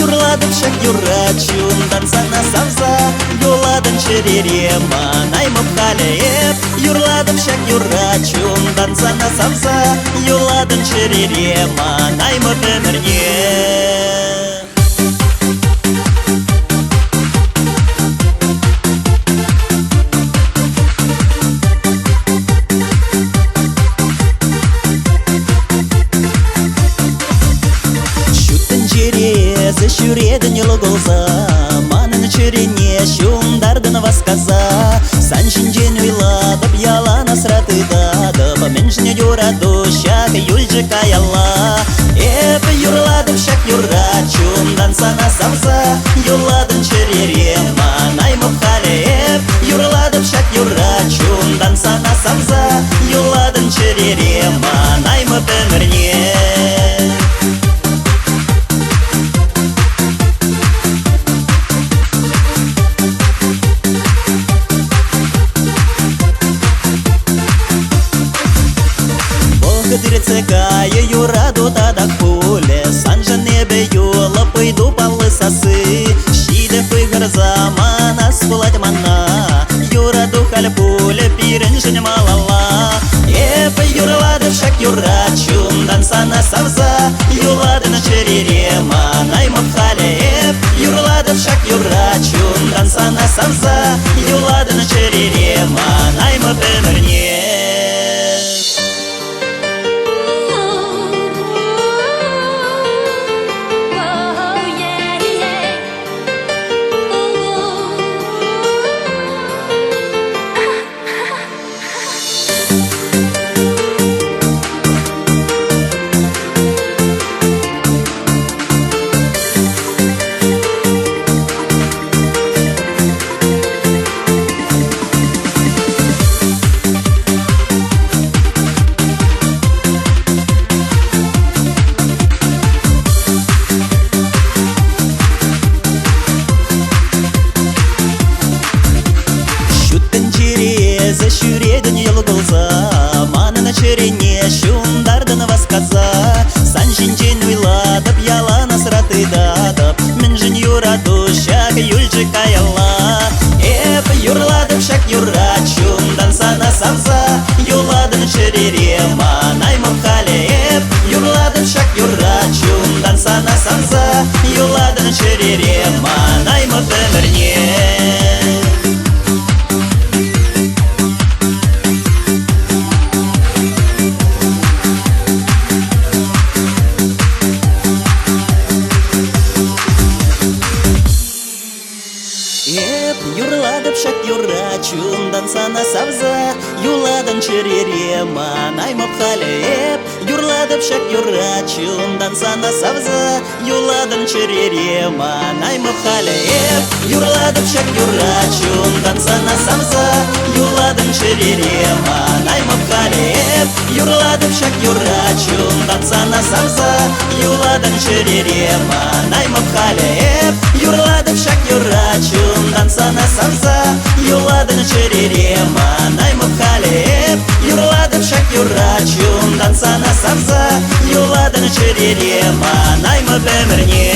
Юрлатӑп ҫак юрра чунтан сана савса, Юлатӑн чӗрере манаймӑп халӗ эп. Юрлатӑп ҫак юрра чунтан сана савса, Юлатӑн чӗрере манаймӑп ӗмӗрне. Ҫут тӗнчере эсӗ ҫӳретӗн йӑлкӑлса, Манӑн чӗрене ҫунтартӑн васкаса. Сан ҫинчен уйлатӑп, ялан асра тытатӑп, Мӗншӗн юрату ҫак юлчӗ каялла? Эп юрлатӑп ҫак юрра чунтан сана савса, Юлатӑн чӗрере манаймӑп халӗ эп. Юрлатӑп ҫак юрра чунтан сана савса, Юлатӑн чӗрере манаймӑп ӗмӗрне. Вӑхӑт иртсе кайӗ, юрату татах пулӗ. Саншӑн эпӗ юлӑп ыйту паллӑ сасси. Ҫитӗ хуйхӑрса манас пулать мана. Юрату халь пулӗ пирӗншӗн малалла. Эпӗ юрлатӑп ҫак юрра чунтан сана савса. Юлатӑн чӗрере манаймӑп халӗ эп. Юрлатӑп ҫак юрра чунтан сана савса. Юлатӑн чӗрере манаймӑп ӗмӗрне. Ҫут тӗнчере эсӗ ҫӳретӗн йӑлкӑлса, Манӑн чӗрене ҫунтартӑн васкаса. Сан ҫинчен уйлатӑп, ялан асра тытатӑп, Мӗншӗн юрату ҫак юлчӗ каялла? Эп юрлатӑп ҫак юрра чунтан сана савса, Юлатӑн чӗрере манаймӑп халӗ эп. Юрлатӑп ҫак юрра чунтан сана савса, Юлатӑн чӗрере манаймӑп ӗмӗрне. Эп юрлатӑп ҫак юрра чунтан сана савса, Юлатӑн чӗрере манаймӑп халӗ эп. Юрлатӑп ҫак юрра чунтан сана савса, Юлатӑн чӗрере манаймӑп халӗ эп. Юрлатӑп ҫак юрра чунтан сана савса, Юлатӑн чӗрере манаймӑп халӗ эп. Юрлатӑп ҫак юрра чунтан сана савса, Юлатӑн чӗрере манаймӑп халӗ эп. Юрлатӑп ҫак юрра чунтан сана савса, Юлатӑн чӗрере манаймӑп халӗ эп. Юрлатӑп ҫак юрра чунтан сана савса, Юлатӑн чӗрере манаймӑп ӗмӗрне.